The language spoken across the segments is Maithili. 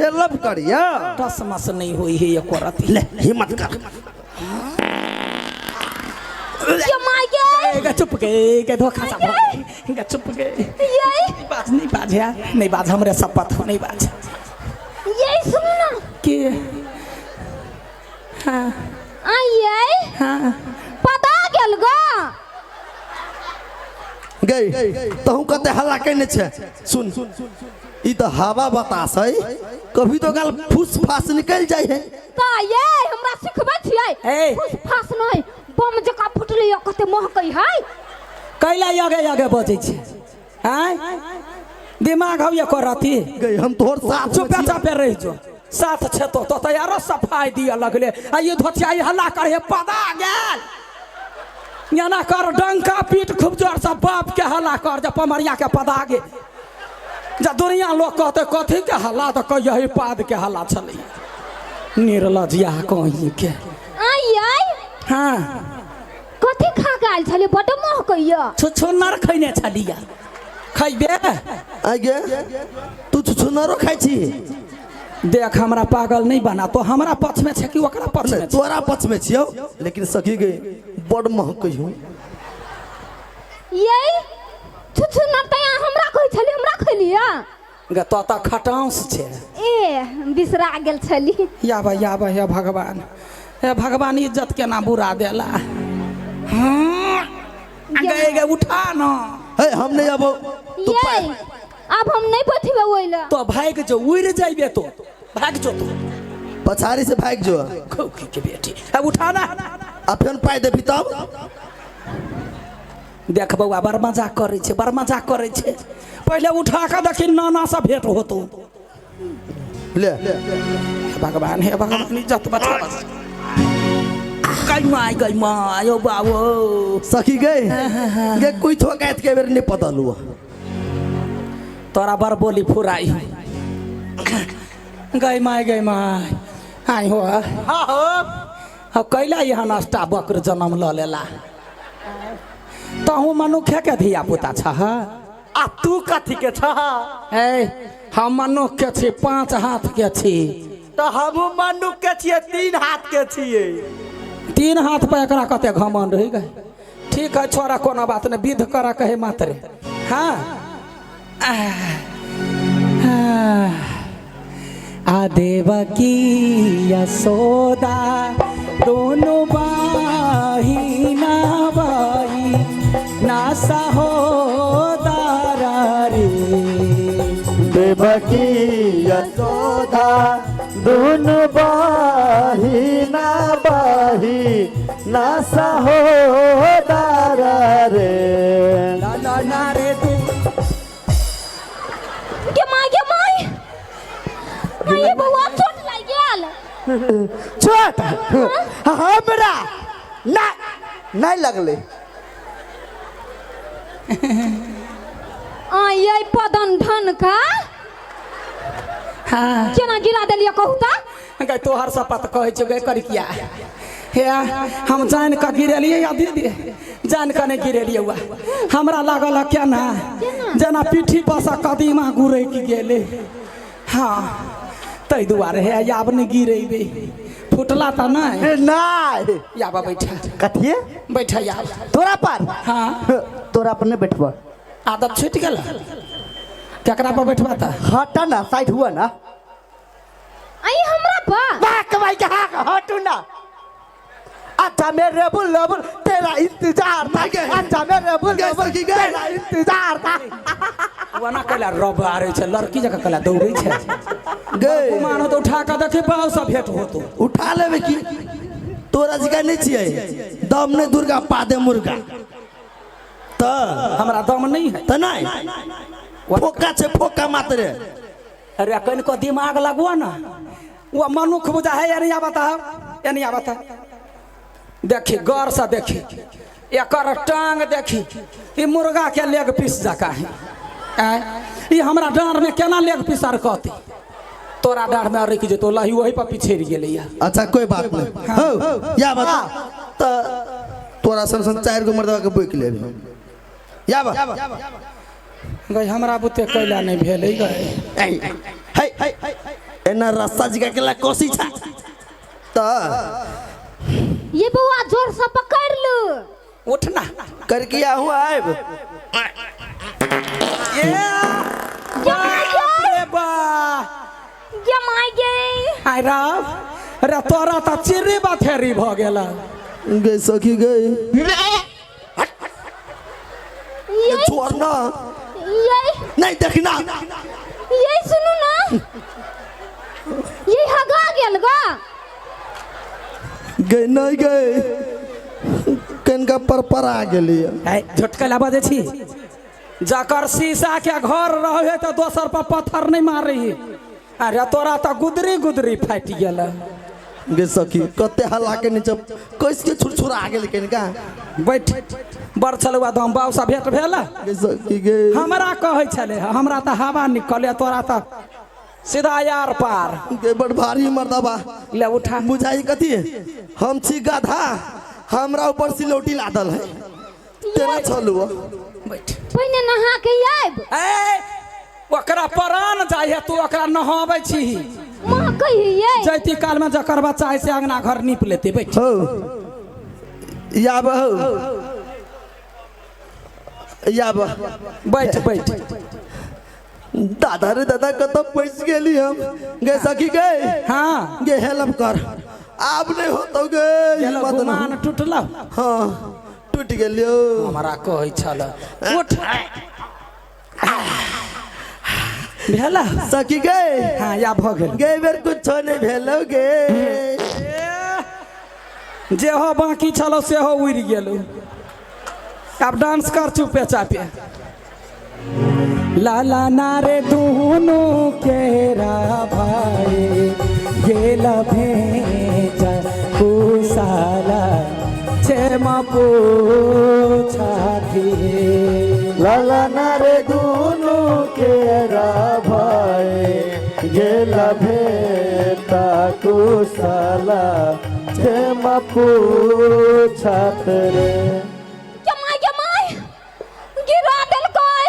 खेलब करिया। टस मस नहीं होई है एको रति। ले हिम्मत कर। ये my गे। गे चुप गे, गे धोखा सा गे, चुप गे। ये बाज नहीं बाज यार, नहीं बाज, हमरे शपथ हो नहीं बाज। ये सुनू ना। के? हाँ। आइए। हाँ। पता गेल गा। गई तहु कते हल्ला केने छे? सुन, ई तो हवा बतास है, कभी तो गाल फूस फास निकल जाय है। त ये हमरा सिखबै छियै। ए। फुस फास नहीं, बम जका फुटलै या कते महकै है। कैला आगे आगे बजै छै? आँय, दिमाग हौ एको रति? गई हम तोहर साथ में चुपे छियौ। चापे रहि जो, साथ छे तो तो यारो सफाई दिया लगले आ ये धोतिया हल्ला करे हे, पदा गेल। एना कर, डंका पीट खूब जोर से, बाप के हल्ला कर जे पमरिया के पदा गे। जा दुनिया लोग कहते कथी के हल्ला, तो कहिए पाद के हल्ला छलै। निर्लजिया कहीं के। आई आई। हाँ। कथी खा के आयल छलियै? बड्ड महकैया। छुछुन्नर खैने छलियै, खैबे? आइ गे, तू छुछुन्नरो खाइ छी? देख, हमरा पागल नहीं बना। तो हमरा पक्ष में छै कि ओकरा पक्ष में? तोरा पक्ष में छियौ, लेकिन सखी गई बड़ महकै हूँ। ये छुछुन्नर त यहाँ हमरा कहै छली, हमरा खैलियै। गे तो त खटांस छै। ए, बिसरा गेल छली। याबा याबा, हे भगवान, हे भगवान, इज्जत केना बुरा देला। हाँ, गए गए, उठा न। हे, हम नहीं अबो तू। ये आब हम नहीं बैठबै ओइ लए। तो भागि जो, उड़ि जाइबे तो भागि जो तू। पछाड़ी से भागि जो। खौकी के बेटी, अब उठा ना। आ फेन पाइ देबी तब। देख बौआ, बड़ मजाक करै छै, बड़ मजाक करै छै। पहिले उठा कऽ देखी, नाना से भेंट होतो। ले। हे भगवान, हे भगवान, इज्जत बचा बस। गई माय, गई माय, ओ बाबू। सखी गई गे, कोई ठोकायत के बेर नहीं पता लुआ। तोरा बड़ बोली फुराई। गई माय, गई माय, आई हो। हाँ हो। अब कैला यहाँ नाश्ता बक्र जन्म लऽ लेला? तहूँ मनुखे के धिया पुता छह। आ तू कथी के छह? ए, हम मनुख के छी, 5 हाथ के छी। तऽ हमहूँ मनुख के छियै, 3 हाथ के छियै। 3 हाथ पर एकरा कते घमंड रहि गए। ठीक है छोरा, कोनो बात नहीं, विध कर कहे मात्रे। हाँ, आ देवकी यशोदा दोनों बाहिना बाई ना सहोदरा रे। देवकी यशोदा दोनों बाहिना बाही ना सहोदरा रे। ला ला रे तू। गे my, गे my, ये बौआ चोट लागि गेल। चोट हमरा ना नहीं लगले। आ ये पदन धन का हाँ। केना गिरा देलियै कहू त? गै, तोहर शपथ कहै छियौ गै करिकिया, हे हम जानि कऽ गिरेलियै या दीदी जानि कऽ नहि गिरेलियै? हुआ हमरा लागल हँ केना जेना पीठी पर से कदीमा गुरकि गेलै। हाँ, ताहि दुआरे हे आब नहि गिरेबै। फुटला तऽ नहि? नहीं। आब बैठा। कथिए? बैठा आब। तोरा पर? हाँ। तोरा पर नहीं बैठबा। आदत छूटि गेल। केकरा पर बैठबा तऽ? हटा ना, साइड हुआ ना। आई हमरा पर? वाह कमाई के, हाँ हटू ना। अच्छा मेरे बुलबुल तेरा इंतजार था, अच्छा मेरे बुलबुल तेरा इंतजार था। ओना कैला रब आरै छै, लड़की जकाँ कैला दौड़ै छै? गै। गुमान होतो, उठा कऽ देखी, बाव से भेंट होतो। उठा लेबे की, तोरा जकाँ नहीं छियै, दम नहीं दुर्गा पादे मुर्गा तऽ। हमरा दम नहीं है? तऽ नहीं, फोका छै, फोका मात्रे। अरे कनिको दिमाग लगबो ना, वो मनुख बुझा है। यानी बता, यानी बता, देखी गौर से देखी, एकर टांग देखी, ई मुर्गा के लेग पीस जका है। आँय, ई हमरा डाँड़ में केना लेग पीस अरकतै? तोरा डाँड़ में अरकि जेतौ, लही वही पर पिछड़ि गेलैया। अच्छा कोई बात नहीं हो, या बता तऽ तोरा सन सन 4 गो मर्दवा के बोकि लेबे या बा। गई, हमरा बुते कैला नहि भेलै गई। हे हे। एना रस्सा जिगा के ला कोसी छा त ये बौआ जोर से पकड़ लू। उठ ना। करके आहू आएब। ये बाप रे बा। ये माय गे। आय राव रे तोरा त चिर्री बथेरी भ गेल। गे सखी गे। ये छोड़ ना। ये नहीं देखना। ये सुनू ना। ये हगा गेल गा। गे नहीं गे कनका पर पर आ गेली। ए झटका बजे छी जकर शीशा के घर रहे त दोसर पर पत्थर नहीं मारी। अरे तोरा त गुदरी गुदरी फाटि गेल। गे सखी कते हल्ला के नीचे कैस के छुरछुरा गेल कनका। बैठ बड़ छलुआ दम बाऊ सा भेट भेल। गे सखी गे हमरा कहै छले हमरा त हवा निकले तोरा त सीधा यार पार। गे बड़ भारी मर्दबा। ले उठा। बुझाई कथी हम छी गधा हमरा ऊपर सिलौटी लादल है तेना छलुआ। बैठ पहिने नहा के आइब। ए ओकरा परान जाइ है तू ओकरा नहाबै छी। मां कहिए जैती काल में जकर बच्चा है से अंगना घर नीप लेते। बैठ हो याब हो याब बैठ बैठ। दादा रे दादा कत पैस गेली हम। गे सखी गे। हाँ गे हेल्प कर आब नहीं होतो गे। हिम्मत गुमान टूटला। हाँ टूट गेलियो। हमरा कहै छल उठ भेला सखी गे। हाँ या भ गेल। गे बेर कुछो नहीं भेलो गे। जेहो बाकी छलो सेहो उड़ि गेलो। आब डांस कर चुपे चापे। लाला नारे दोनों केरा भाई गेला भेजा कुसाला छेमा पूछाती। लाला नारे दोनों केरा भाई गेला भेटा कुसाला छेमा पूछात रे। गिरा देलकै।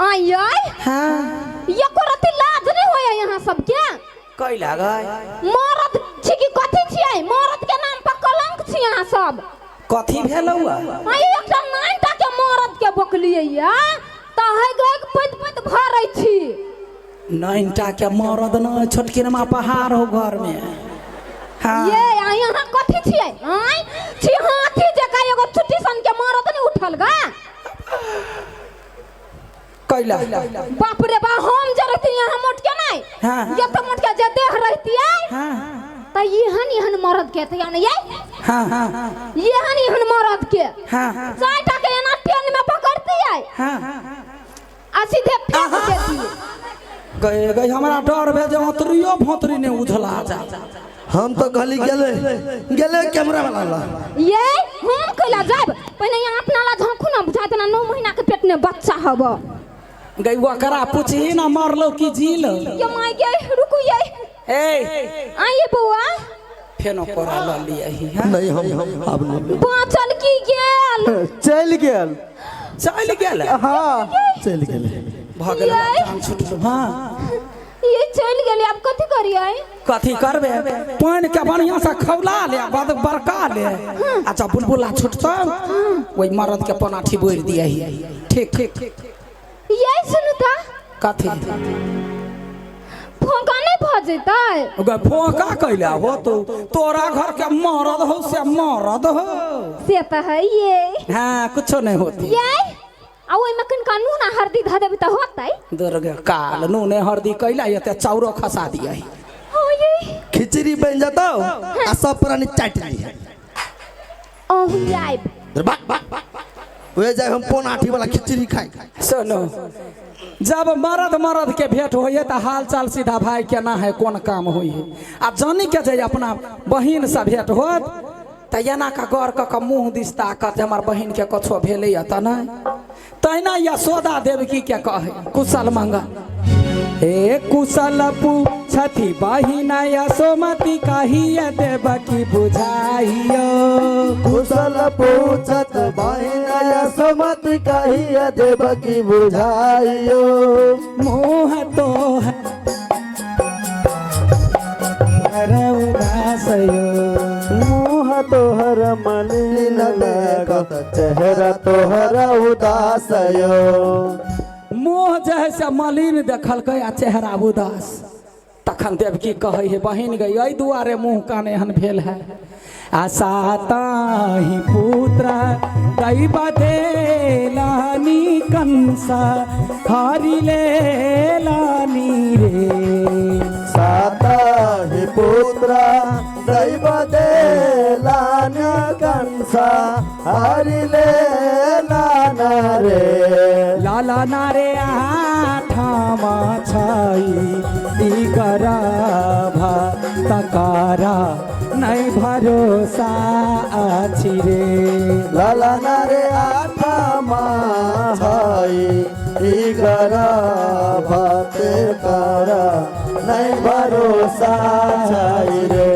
आई आई हाँ एको रति लाज नहीं होया यहाँ सबके। कै लागै मरद छी कि कथी छियै? मरद के नाम पर कलंक छी यहाँ सब। कथी भेलौ? आई एकटा नाइटा के मरद के बकलियै या त है गए पैत पैत भरै छी। नाइटा के मरद न छोटकिनमा पहाड़ हो घर में। हाँ ये आई यहाँ कथी छियै? आई छी हाथी जका एगो छुट्टी सन के मरद नहीं उठल गा। कैला बाप रे बा हम जे रहती यहाँ मोट के नहीं। हाँ ये तो मोट के जे देह रहती है। हाँ त एहन एहन मरद के त यानी ये। हाँ हाँ एहन एहन मरद के। हाँ चारिटा के एना टेन में पकड़ती है। हाँ आ सीधे फेंक देती। गए गए हमरा डर भेल जे ओतरियो भोतरी ने उझला जा। हम तो गली गेले गेले कैमरा वाला ला। ये हम कैला जाब पहिने यहाँ अपना ला झांकू ना बुझात ना 9 महीना के पेट में बच्चा हब। गई ओकरा पूछही ना मरलो कि जीलो। ये my गे रुकू ये। ए आइए बौआ फेनो कोरा ल लियही। हां नहीं हम अब नहीं बाचल की गेल। चल गेल चल गेल। हां चल गेल भ गेल जान छुटलो। हां ये चल गेल। अब कथी करियै? कथी करबे पानि के बढ़िया से खौला ले बाद बरका ले। अच्छा बुलबुला छुटतो ओइ मरद के पनाठी बोरि दियही। ठीक ठीक। ये सुनू त कथी फोका नहीं भ जेतै? गे फोका कैला हो तो तोरा घर के मरद हो से मरद हो से त है ये। हां कुछो नहीं होती। ये आ ओइ में कनका नून आ हरदी ध देबी त होतै? दुर्गा काल नून हरदी कैला एते चाउरो खसा दियही। हो ये खिचड़ी बन जतौ आ सब प्राणी चाट ली। अहू आइब भाग भाग वे जाए हम पौनाठी वाला खिचड़ी खाए। सुनो जब मरद मरद के भेंट होइए त हाल चाल सीधा भाई केना है कोन काम होइए। आ जानी के जे अपना बहिन से भेंट होत त एना का गौर क के मुँह दिस ताकत हमर बहिन के कछो भेलैया त नहीं। तहिना यशोदा देवकी के कहे कुशल मंगल। हे कुशल पूछथि बहिना यशोमती कहिया देवकी बुझाइयो। कुशल पूछत बहिना यशोमती कहिया देवकी बुझाइयो। मोह तो उदासयो। मुँह तोहर मलिन लागत चेहरा तोहर उदास यो। मोह जे है से मलिन देखलकै आ चेहरा उदास। तखन देवकी कहै है बहिन गई एहि दुआरे मुँह कान एहन भेल है। आ साताही पुत्र दैव देलानी कंस हरि लेलानी रे। साताही पुत्र दैव देलानी कंस हरि लेलाना रे। लाला नारे आठाम छै ई गर्भ तकरा नहीं भरोसा अछि रे। लाला नारे आठाम छै ई गर्भ तकरा नहीं भरोसा छै रे।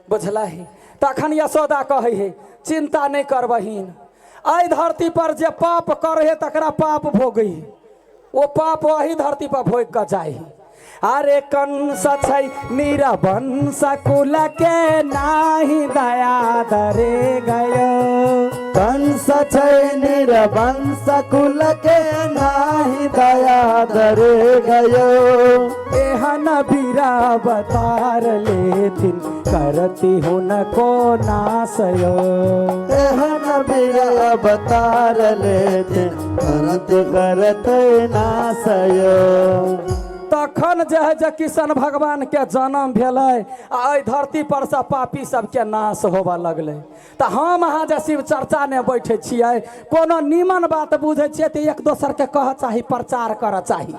बुझलही? तखन यशोदा कहै है चिंता नहीं कर बहिन, एहि धरती पर जे पाप करे है तकरा पाप भोगै है, ओ पाप वही धरती पर भोग कऽ जाइ है। अरे कंस छै निरवंश कुल के नाही दया दरे गयो। कंस छै निरवंश कुल के नाही दया दरे गयो। एहन बीरा अवतार लेथिन करती हुनको नाशयो। एहन बीरा अवतार लेथिन करत करत नाशयो। तखन जे है जे किशन भगवान के जन्म भेलै आ एहि धरती पर से पापी सबके नाश होबऽ लगलै। तऽ हम अहाँ जे शिव चर्चा ने बैठे छियै, कोनो नीमन बात बुझै छियै तऽ एक दोसरके कहऽ चाही, प्रचार करऽ चाही।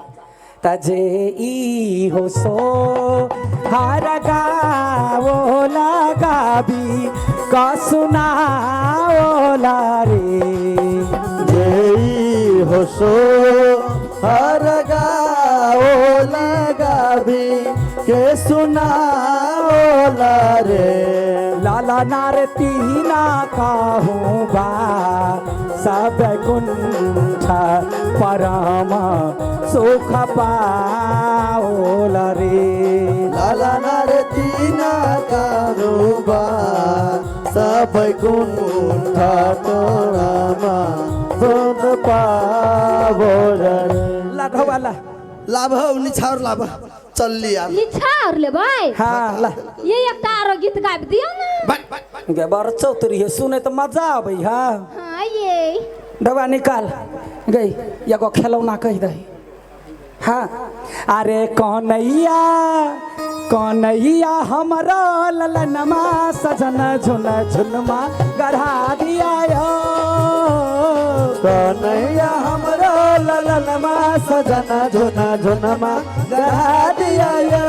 तऽ जे ई हो सो हर गाओ लगाबी क सुनाओला रे। जे ई हो सो हर गाओ लगाबी के सुनाओला रे। लाला नार तीना कहूँ बा सब कुंठ परम सुख पाओला रे। लाला नार तीना कारूबा सब कुंठ तोरामा सुन पावो रे। ला ढौआ ला। लाभ निछावर लाभ चल लिया। निछार लेबै? हाँ ला। ये एकटा आरो गीत गाबि दियौ ने। गे बड़ चौतरी है, सुने तऽ मजा आबै है। हाँ ये ढौआ निकाल गई एगो खेलौना कहि दही। हाँ अरे कन्हैया कन्हैया हमरो ललनमा सजन झुन झुनमा गढ़ा दिया यो। कन्हैया हमरो ललनमा सजन झुन झुनमा गढ़ा दिया यो।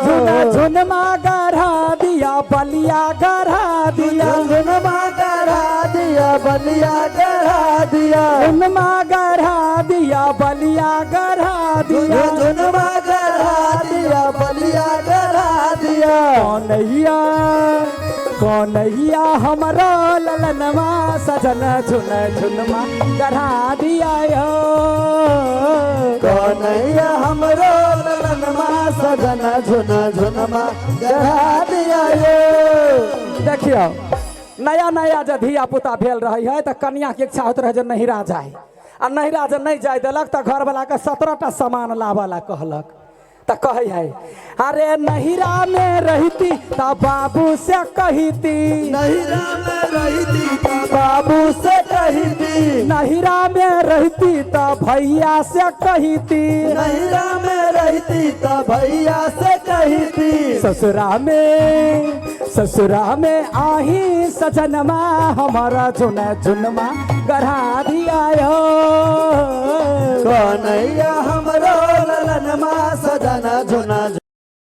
झुन झुनमा गढ़ा दिया बलिया गढ़ा दिया। झुनमा गढ़ा दिया बलिया गढ़ा दिया। झुनमा गढ़ा दिया बलिया गढ़ा दिया। झुनमा गढ़ा दिया बलिया गढ़ा दिया। कन्हैया कन्हैया हमरो ललनमा सजन झुन झुनमा गढ़ा दिया यो। कन्हैया हमरो ललनमा सजन झुन झुनमा गढ़ा दिया यो। देखियौ नया नया जे धिया पुता भेल रहे है तऽ कनिया के इच्छा होइत रहे जे नहिरा जाय, आ नहिरा जे नहि जाय देलक तऽ घरवला के 17 टा सामान लाबऽ ला कहलक। तऽ कहै है अरे नहिरा में रहती तऽ बाबू से कहिती। नहिरा में रहती त बाबू से कहिती। नहिरा में रहती तऽ भैया से कहिती। नहिरा में रहती त भैया से कहिती। ससुरा में आही सजनमा हमारा झुन झुनमा गढ़ा दिया यो। कन्हैया हमरो ललनमा सजन झुन